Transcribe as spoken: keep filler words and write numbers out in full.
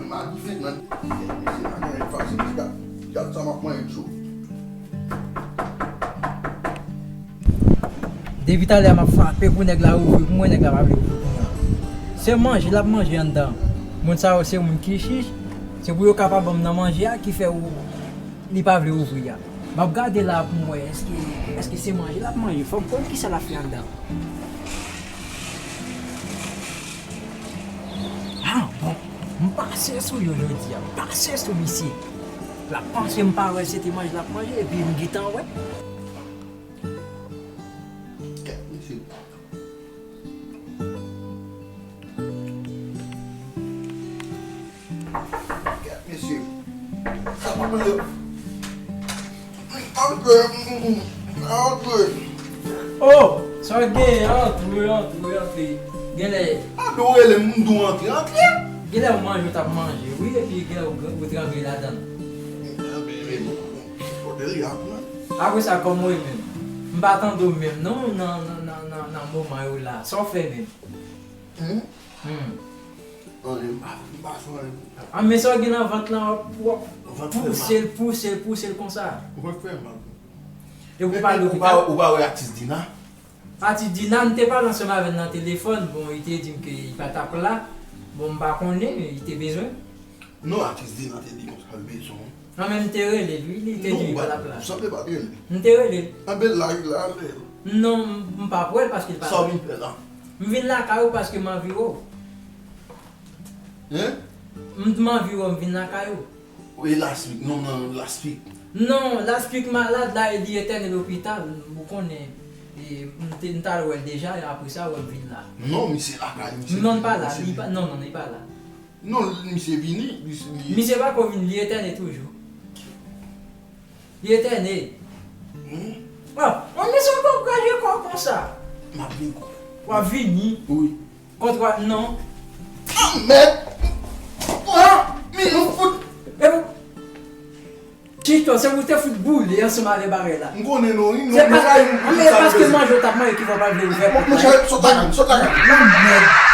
Madife nan. Mesye, pa gen fasil, gad, gad sa m ap manyen cho. Depi talè a m ap frape pou nèg la ouvri pou mwen, nèg la pa vle ouvri pou mwen. Se manje l ap manje anndan. Moun sa yo se moun ki chich, se pou yo ka pa ban m nan manje a ki fè ou, li pa vle ouvri a. M ap gade la pou m wè èske, èske se manje l ap manje. Fò m konn kisa l ap fè anndan. Ah, bon. M pase sou yo jodi a. M pase sou misye. L ap panse m pa wè se te manje l ap manje, epi m gentan wè. Kèt, mesye. Kèt, mesye. Sa pa manje. Antre, antre. Oh, sa w gen, antre, antre, antre. Genlè. A, nou rele m, m di w antre, antre. Genlè w manje, w t ap manje, wi, epi genlè w, w trangle ladan l. Kote l ye ap manje. Apre sa, kòman w ye menm? M pa tande w menm, non, nan, nan, nan, nan, nan moman yo la. Sa w fè menm? Hmm? Hmm. Anyen, m pa, m pa fè anyen. A, men sa w gen nan vant lan, w ap, w ap pouse l, pouse l, pouse l konsa. Vant fè mal. E pou pa lopital. Ou pa wè atis Dina? Atis Dina, m te pale ansanm avè l nan telefòn. Bon, li te di m ke li pa t ap la. Bon, m pa konnen, li te bezwen. Non, atis Dina te di konsa l bezwen w. An, men m te rele l, wi, li te di li pa t ap la. Non, ou sanble pa t rele l. M te rele l. Anben la, li la, rele l. Non, m, m p ap wè l paske l pa la. Sa w vin fè la? M vin lakay ou paske m anvi wè w. Hein? M, m anvi wè w, m vin lakay ou. Wi, last week, non, non, last week. Non, last week malad la, e li entène lopital, ou konnen, e, m te, m t al wè l deja, e apre sa, wè m vin la. Non, misye lakay, misye. Non, l pa la, li pa, non, non, li pa la. Non, misye vini, misye, li... Misye pa ko vin, li entène toujou. Li entène. Hmm? Ah, an, misye ankò krache kò konsa. M ap vin kou. W ap vini? Wi. Kontra, non. Ah, mèd! Ah, men nou fout. E pou Tito, se pou te fout boule ansanm avè bagay la. M konnen non, wi, se non, paske, men paske manje w t ap manje ki fè w pa vle ouvè pòt la. Monchè, sot lakay m, sot lakay m. Lanmèd.